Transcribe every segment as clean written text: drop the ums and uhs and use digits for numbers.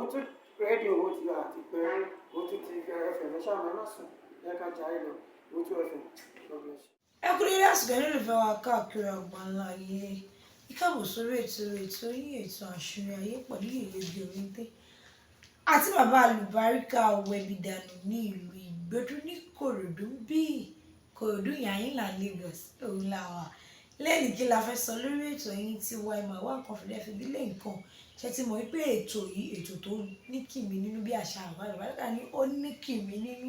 Owótú rédíò, ó ti àti pẹ́ Owótú TV FM. Ẹ ṣáà ẹ má sùn, ẹ ká jayé lọ. Owótú FM, God bless you. Ẹ kú dédé àsìkò yìí, olùfẹ́ wa káàkiri àgbáńlá ayé. Ìkáàbọ̀ sórí ètò yín, ètò Àṣírí Ayé, pẹ̀lú Yèyé Obi àti bàbá àlùbáríkà Wẹ̀bìdànù ní ìlú Ìgbódú ní Kòròdú, bí Kòròdú Yàyínlá, Lagos òun la wà lẹ́yìn. Kí la fẹ́ sọ lórí ètò yín tí wá ẹ máa wá nǹkan fìdí fìdílé nǹkan ṣe ti mọ̀ wípé ètò yìí, ètò tó ní kìmí nínú, bí àṣà àbá àlùbáríkà ní, ó ní kìmí nínú,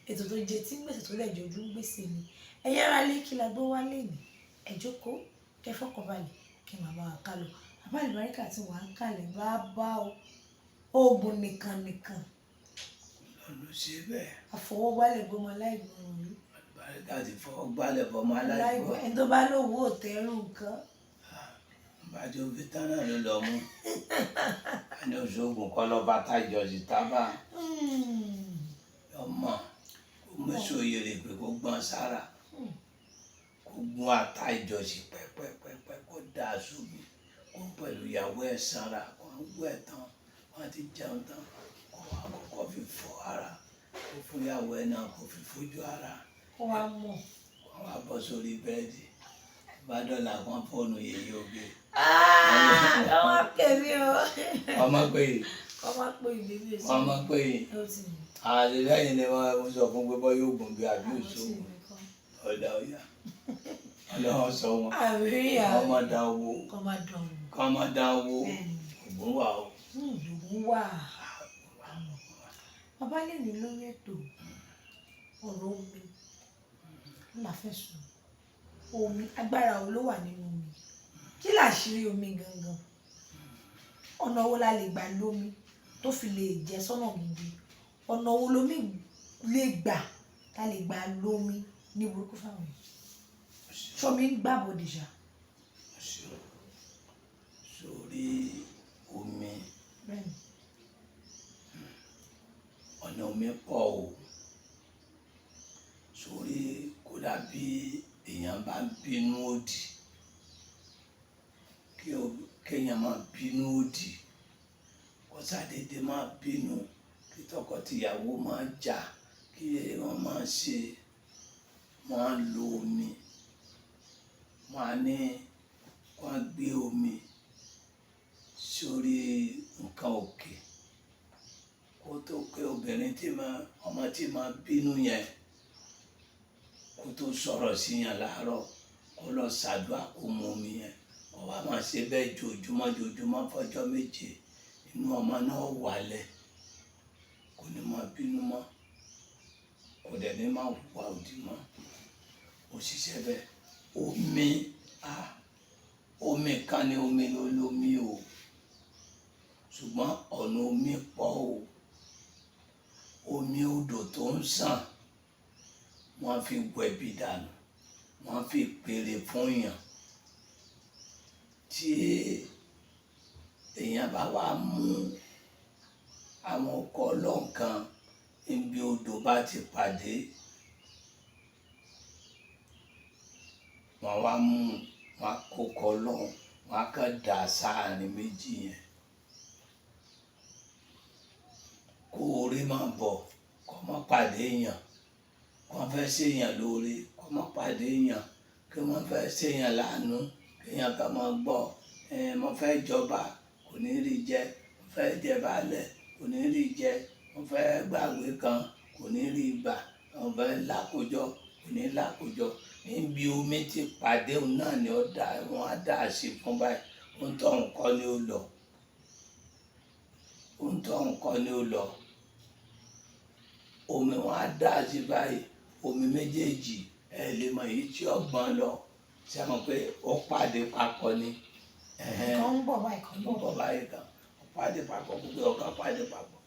ètò tó jẹ tí ń gbèsè, tó lẹ̀ jẹ ojú ń gbèsè ni. Ẹ̀yin ará lé, kí la gbé wá lẹ́nìí? Ẹ jókòó, kẹ́ fọkànbalẹ̀, kí màmá wa ká lọ. Bàbá àlùbáríkà ti wà ń kalẹ̀. Bá bá o, oògùn nìkan nìkan. Lọ́nà ṣe bẹ́ẹ̀. Àfọwọ́gbálẹ̀ gbọmọ aláìgbọràn yìí. Àlùbáríkà ti fọwọ́ gbálẹ̀ fọmọ aláìgbọ́. Ẹni tó bá lówó òtẹ́rù nǹkan. Bàjẹ́ òfin tán náà ló lọ mú ẹni oṣoògùn kọ́ lọ bá tájọ sí tábà ọmọ kó mẹ́sọ̀ yèrè pé kó gbọ́n sára, kó gún ata ìjọsìn pẹ́pẹ́pẹ́pẹ́, kó dà á sómi, kó pẹ̀lú ìyàwó ẹ̀ sanra, kó wẹ̀ tán, wọ́n ti jẹun tán, kó wá kọ́kọ́ fi fọ ara, kó fún ìyàwó ẹ̀ náà, kó fi fojú ara. Kó wá mọ̀. Kó wá bọ́ sórí bẹ́ẹ̀dì, bá dọ̀là kan fóònù Yèyé Oge. Ọmọ kẹmí o. Ọmọ pé. Ọmọ pé ìbíbí èso. Ọmọ pé. Ó ti mú. Àti lẹ́yìn ni wọ́n sọ fún pé bọ́ yóò gùn bí àbí Àwọn tí òṣogùn. mi kọ́. Ọ̀dà ọ̀yà, Ọlọ́run sọ wọn. Àrí. Wọ́n má dá owó. Kọ́ máa dán wò. Kọ́ má dá owó. Bẹ́ẹ̀ni. Ògùn wà o. Ògùn wà. Bàbá lè ní lórí ètò ọ̀rọ̀ omi la fẹ́ sọ. Omi, agbára wo ló wà nínú omi? Kí làṣírí omi gangan? Ọ̀nà wo la lè gbà lómi tó fi lè jẹ́ sọ́nà gidi? Ọ̀nà wo lomi lè gbà tá lè gbà lómi ní burúkú fáwọn èèyàn? Ṣomi ń gbàbọ̀dè ṣá? Sórí omi. Bẹ́ẹ̀ni. Ọ̀nà omi pọ̀ o. Sórí, kódà bí èèyàn bá ń bínú òdì, kéèyàn máa bínú òdì, kó ṣàdédé máa bínú, kí tọkọtìyàwó máa jà, kí wọ́n máa ṣe, wọ́n á lo omi, wọ́n á ní wọ́n á gbé omi sórí nǹkan òkè, kó tó pé obìnrin tí máa, ọmọ tí máa bínú yẹn, kó tó sọ̀rọ̀ sí yàn láàárọ̀, kó lọ ṣàdúrà, kó mu omi yẹn, kó wá máa ṣe bẹ́ẹ̀ jojúmọ́ jojúmọ́ fọjọ́ 7, inú ọmọ náà wálẹ̀, kò ní máa bínú mọ́, kò dẹ̀ ní máa hùwà òdì mọ́. Òṣìṣẹ́ bẹ́ẹ̀. Omi, ah, omi kan ní omi ló lómi o, ṣùgbọ́n ọ̀nà omi pọ̀ o. Omi odò tó ń sàn, wọ́n fi wẹ̀bi dànù, wọ́n fi pèrè fún èèyàn. Tí èèyàn bá wá mú àwọn ọkọ̀ ọlọ́nkan níbi odò bá ti pàdé, wọ́n wá mú wọn, kó kọ́ ọlọ́run, wọ́n á kàn dà sáàrin méjì yẹn, kó orí máa bọ̀, kó má pàdé èèyàn, kó wọ́n fẹ́ ṣèyàn lóore, kó má pàdé èèyàn, kí wọ́n fẹ́ ṣèyàn láàánú, kéèyàn kan máa gbọ́ ẹ, mo fẹ́ jọba, kò ní rí jẹ, mo fẹ́ jẹ baálẹ̀, kò ní rí jẹ, mo fẹ́ gbàgbé kan, kò ní rí gbà, mo fẹ́ lákòjọ, kò ní lákòjọ. Níbi omi ti pàdé òun náà ni ó dá wọn á dà sí fún báyìí. Ohun tó ń kọ́ ni ó lọ, ohun tó ń kọ́ ni ó lọ. Omi wọn á dà sí báyìí, omi méjèèjì, ẹ lè mọ èyí tí ọgbọ́n lọ. Ṣe mọ̀ pé ó pàdé papọ̀ ni? Kan ń bọ̀ báyìí, kan ń ń bọ̀. Bọ̀ báyìí kan, ó pàdé papọ̀, gbogbo ọ̀kan pàdé papọ̀,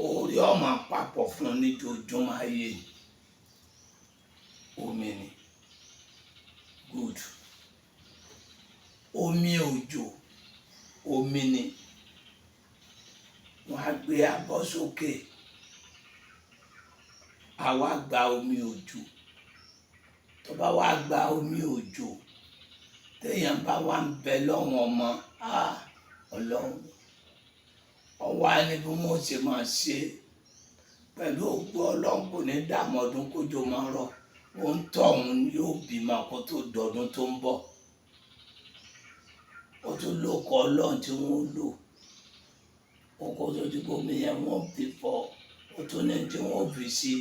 orí ọmọ papọ̀ fún un níjojúmọ́ ayé ni. Omi ni good. Omi òjò, omi ni. Wọ́n á gbé abọ́ sókè, àwa gba omi òjò. Tó bá wá gba omi òjò, téèyàn bá wá ń bẹ lọ́wọ́n ọmọ, ah, Ọlọ́run, ọwọ́. Wá ní bí wọ́n ṣe máa ṣe pẹ̀lú ògbó Ọlọ́run, kò ní dààmú ọdún kójó máa rọ̀. Òun tọ̀hún yóò bímọ kó tó dọdún tó ń bọ̀. Ó tún lóko Ọlọ́run tí wọ́n lò oko tó ti gómi yẹn, wọ́n fi fọ́. Ó tún ní tí wọ́n fi sí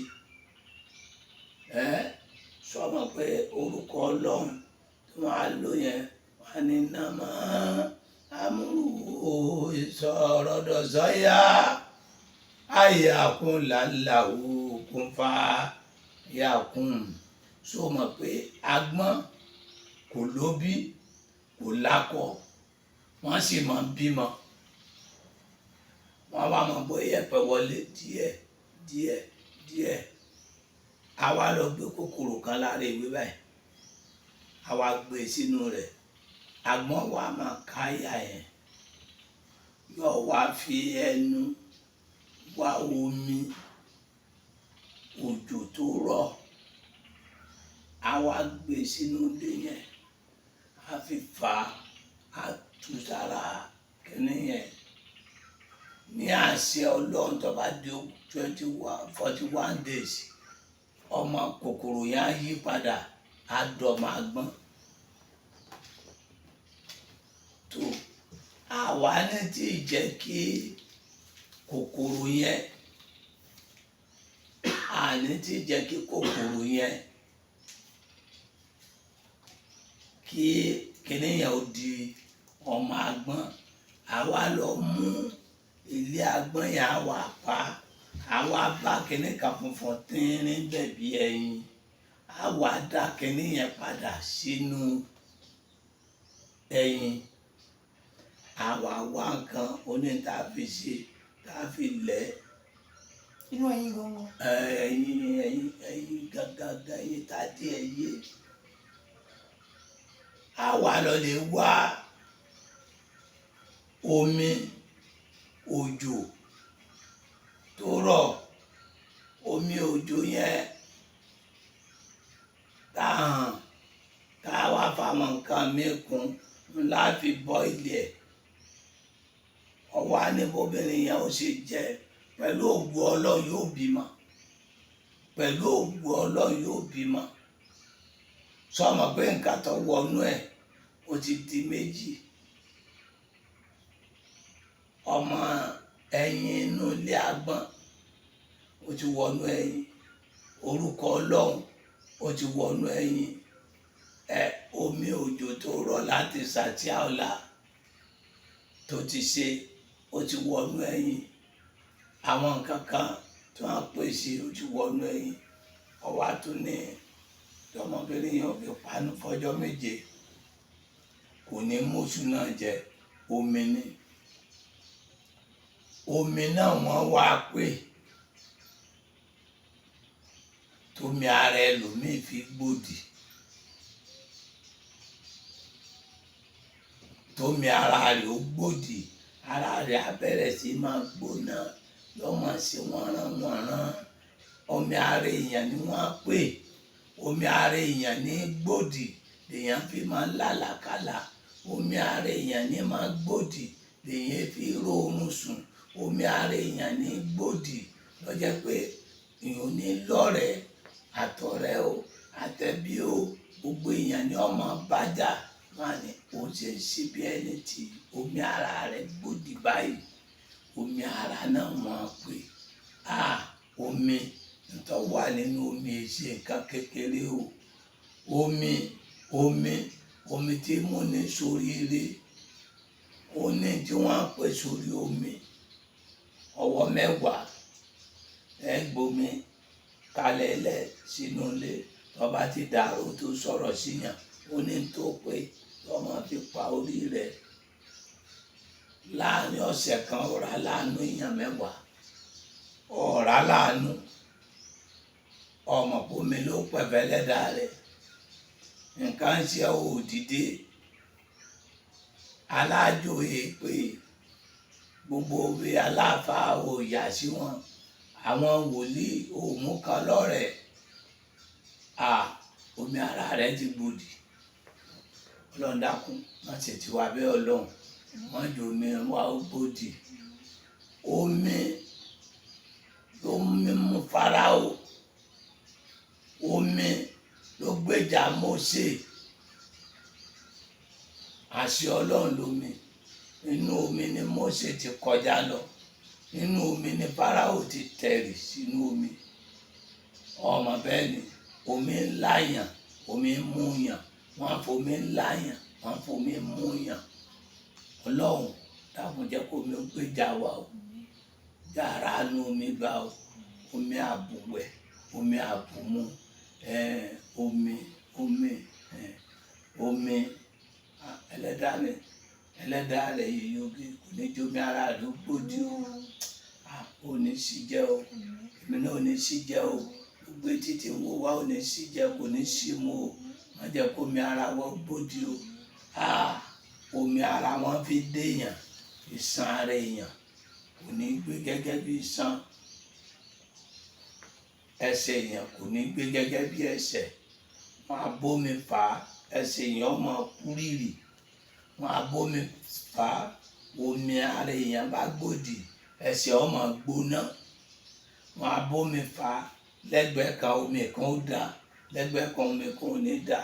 ẹ. Sọmọ pé orúkọ Ọlọ́run tí wọ́n á lò yẹn, wọ́n á ní nàmá amúrú ìsọ̀rọ̀dọ̀sọ́yà àyàkùn làlàó kún fa yàkùn. Sọmọ pé agbọ́n kò lóbí, kò lákọ, wọ́n sì máa ń bímọ. Wọ́n wá máa bọ́ yẹ̀pẹ̀ wọlé díẹ̀ díẹ̀ díẹ̀. A wá lọ gbé kòkòrò kan lára ìwé báyìí, a wá gbé sínú rẹ̀. Agbọ́n wa máa káyà yẹn, yóò wá fi ẹnu wá omi òjò tó rọ̀, a wá gbé sínú ilé yẹn, a fi fà á, a tú sára kínní yẹn. Ní àṣẹ Ọlọ́run, tó bá di 21, 41 days, ọmọ kòkòrò yẹn á yí padà, á dọ̀mọ agbọ́n. Tó àwa ní tí ì jẹ́ kí kòkòrò yẹn, àní tí ì jẹ́ kí kòkòrò yẹn, kí kíní yẹn ó di ọmọ agbọ́n. Àwa lọ mú ilé agbọ́n yẹn, á wà pa, àwa bá kíní kan funfun tínrín bẹ̀ bí ẹyin, á wà dá kíní yẹn padà sínú ẹyin. Àwa wá nǹkan oní tá a fi ṣe, tá a fi lẹ̀. Inú ẹyin gangan? Ẹyin, ẹyin, ẹyin gangan, ẹyin tá a dé ẹyẹ. Àwa lọ lè wá omi òjò tó rọ̀, omi òjò yẹn tá a hàn, tá a wá fáwọn nǹkan míì kún ńlá fi bọ́ ilẹ̀. Ọwọ́ aníbóbìnrin yẹn ó ṣe jẹ, pẹ̀lú ògùn Ọlọ́run yóò bímọ, pẹ̀lú ògùn Ọlọ́run yóò bímọ. Sọmọ pé nǹkan tó wọnú ẹ̀, ó ti di méjì: ọmọ ẹyin inú ilé agbọ́n ó ti wọnú ẹyin, orúkọ Ọlọ́run ó ti wọnú ẹyin ẹ, omi òjò tó rọ̀ láti sàtíà ọ̀la tó ti ṣe, ó ti wọnú ẹyin, àwọn nǹkan kan tí wọ́n pèsè, ó ti wọnú ẹyin. Ọwọ́ àtúní tọmọbìnrin yẹn ó fi panu fọjọ́ 7, kò ní mọ́sù náà jẹ. Omi ni omi náà wọ́n wá pé tómi ara ẹlòmíì fi gbòdì, tómi ara rẹ̀ ó gbòdì, ara rẹ̀ á bẹ̀rẹ̀ sí máa gbóná, yóò máa ṣe wọ́nrán-wọ̀nrán. Omi ara èèyàn ni wọ́n á pè. Omi ara èèyàn ní gbòdì lèèyàn fi máa ń làlàkàlà. Omi ara èèyàn ní máa gbòdì lèèyàn fi róorun sùn. Omi ara èèyàn ní gbòdì lọ́jọ́ pé èèyàn ní lọ́rẹ̀ẹ́, àtọ̀rẹ́ o, àtẹ̀bí o, gbogbo èèyàn ni ọmọ bájà wọn ni òun ṣe ń ṣe bí ẹni tí omi ara rẹ̀ gbòdì báyìí. Omi ara náà wọ́n pè á. Omi tó wà nínú omi ṣe nǹkan kékeré o. Omi, omi, omi tí mú ní sóríire, ó ní tí wọ́n á pè sórí omi. Ọwọ́ mẹ́wàá ẹ gbomi kalẹ̀ lẹ̀ sínú ilé, tó bá ti dàrú tó sọ̀rọ̀ síyàn, ó ní tó pé tó máa fi pa orí rẹ̀. Láàrin ọ̀sẹ̀ kan, ó rà láàánú èèyàn mẹ́wàá, ọ̀rá láàánú. Ọmọ pómi ló pẹ̀fẹ́ lẹ́dàá rẹ̀. Nǹkan ń ṣe ò dìde, alájò èèpè, gbogbo òwe aláàfáà ò yà sí wọn, àwọn wòlíì ò mú kan lọ́rẹ̀ẹ́. À omi ara rẹ̀ ti gbòdì. Ọlọ́run dákun, má ṣe tiwa bẹ́ẹ̀. Ọlọ́run má jò omi wa ó gbòdì. Omi ló mímú Fáráò, omi ló gbèjà Mósè. Àṣẹ Ọlọ́run lomi. Inú omi ni Mósè ti kọjá lọ, inú omi ni Fáráò ti tẹ̀rì sínú omi. Ọmọ bẹ́ẹ̀ ni omi ńlá yàn, omi ń mú yàn, wọ́n á fomi ńlá yàn, wọ́n á fomi mú yàn. Ọlọ́run dákun, jẹ́ kó omi ó gbèjà wa o, yàrá nu omi gbà o, omi àbùwẹ̀, omi àbùmú, omi omi omi. Ah, ẹlẹ́dàá rẹ̀, ẹlẹ́dàá rẹ̀ yìí ogi kò ní jómi ara rẹ̀ ó gbòdì o. Ah, ò ní sí jẹ́ o, èmi náà ò ní sí jẹ́ o. Gbogbo etí tí ń wò wá ò ní sí jẹ́, kò ní sí mu o. Má jẹ́ kó omi ara wọ́n gbòdì o. Ah, omi ara wọn fi déèyàn, ìsan ara èèyàn kò ní gbé gẹ́gẹ́ bí iṣan, ẹsẹ̀ èèyàn kò ní gbé gẹ́gẹ́ bí ẹsẹ̀. Wọn á bómi fà á, ẹsẹ̀ èèyàn ó máa kú rìrì. Wọn á bómi fà á, omi ara èèyàn bá gbòdì, ẹsẹ̀ ó máa gbóná. Wọn á bómi fà á, lẹ́gbẹ̀ẹ́ kan omi kan ó dà, lẹ́gbẹ̀ẹ́ kan omi kan ò ní dà.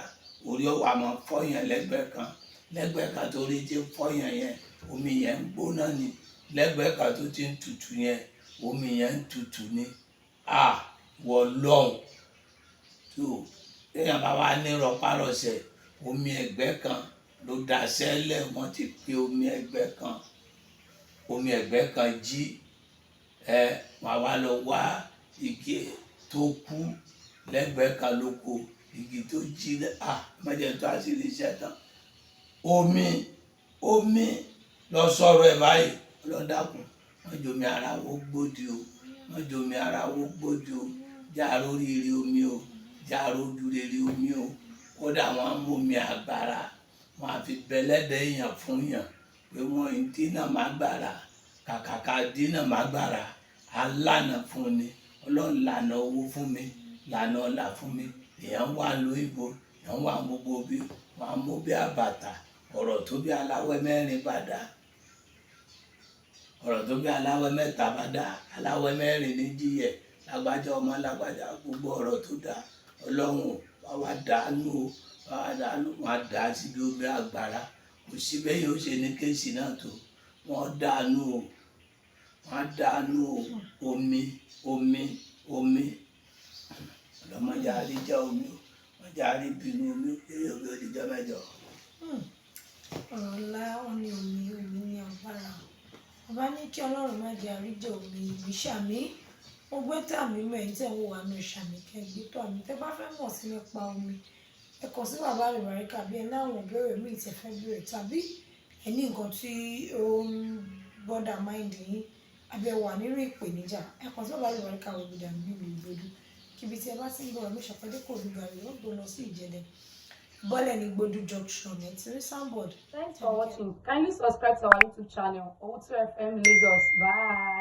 Orí ó wá máa fọ́yàn lẹ́gbẹ̀ẹ́ kan, lẹ́gbẹ̀ẹ́ kan torí tí ń fọ́yàn yẹn, omi yẹn ń gbóná ni. Lẹ́gbẹ̀ẹ́ kan tó ti ń tutù yẹn, omi yẹn ń tutù ni. Ah, wọ lọ́hùn tó téèyàn bá wá ní rọpárọsẹ̀, omi ẹ̀gbẹ́ kan ló daṣẹ́ lẹ̀. Wọ́n ti pe omi ẹ̀gbẹ́ kan, omi ẹ̀gbẹ́ kan jí ẹ. Wọ́n wá lọ wá igi tó kú lẹ́gbẹ̀ẹ́ kan lóko, igi tó jí. Ah, mọ̀jẹ̀ tó àṣírí iṣẹ́ tán. Omi, omi lọ sọ̀rọ̀ ẹ̀ báyìí. Ọlọ́dàkùn, wọ́n jomi ara wo gbòdì o, wọ́n jomi ara wo gbòdì o. Jàró rírì omi o, jàró ojúrere omi o. Kódà wọ́n á mú omi àgbàrá, wọ́n á fi bẹlẹ́dẹ̀ èèyàn fún yàn pé wọ́n ń dínà má gbàrà. Kàkàkà dínà má gbàrà, alánà fún ni. Ọlọ́run lànà owó fún mi, lànà ọlà fún mi. Èèyàn wà lóyìnbó, èèyàn wà gbogbo bí wọ́n á mú bí àbàtà ọ̀rọ̀ tó bí aláwẹ́ mẹ́rin bá dá, ọ̀rọ̀ tó bí aláwẹ́ mẹ́ta bá dá, aláwẹ́ mẹ́rin ní jíyẹ̀ lágbájá, ọmọ lágbájá, gbogbo ọ̀rọ̀ tó dá. Ọlọ́run ò bá wa dànù o, bá wa dànù. Wọn á dà á síbi omi àgbàrá. Kò sí bẹ́ẹ̀ yóò ṣe ní case náà tó wọ́n dànù o, wọ́n á dànù o. Omi, omi, omi. Ọlọ́mọdé àríjà omi o, wọ́n jẹ́ àríbínú omi o. Eré omi ò ní jọ́ mẹ́jọ. Ọ̀rọ̀ ńlá. Wọn ní omi, omi ní agbára. Bàbá ní kí Ọlọ́run má jẹ́ àríjẹ omi. Ìbí sàmì, mo gbé tàmí mọ́. Ẹ̀yin tẹ̀ ń wò wá ní sàmì kẹgbẹ́ tó àmì. Tẹ́ bá fẹ́ mọ̀ sí nípa omi, ẹ kàn sí Bàbá Àlùbáríkà. Bí ẹ láwọn ìbéèrè míì tẹ́ fẹ́ béèrè, tàbí ẹ ní nǹkan tí ó ń bother mind yín, àbí ẹ wà nínú ìpèníjà, ẹ kàn sí Bàbá Àlùbáríkà Wẹ̀bìdà nílùú Ìgbòdú. Kíbi tí ẹ bá ti ń bọ̀, ẹ̀mí ṣàpẹ́dé kò ní gàrí ó gbó lọ sí Ìjẹ̀dẹ̀, bọ́lẹ̀ ní Gbódú junction, ẹ̀ tí rí signboard. Thanks for watching. Kindly subscribe to our YouTube channel, O2 FM Lagos. Bye.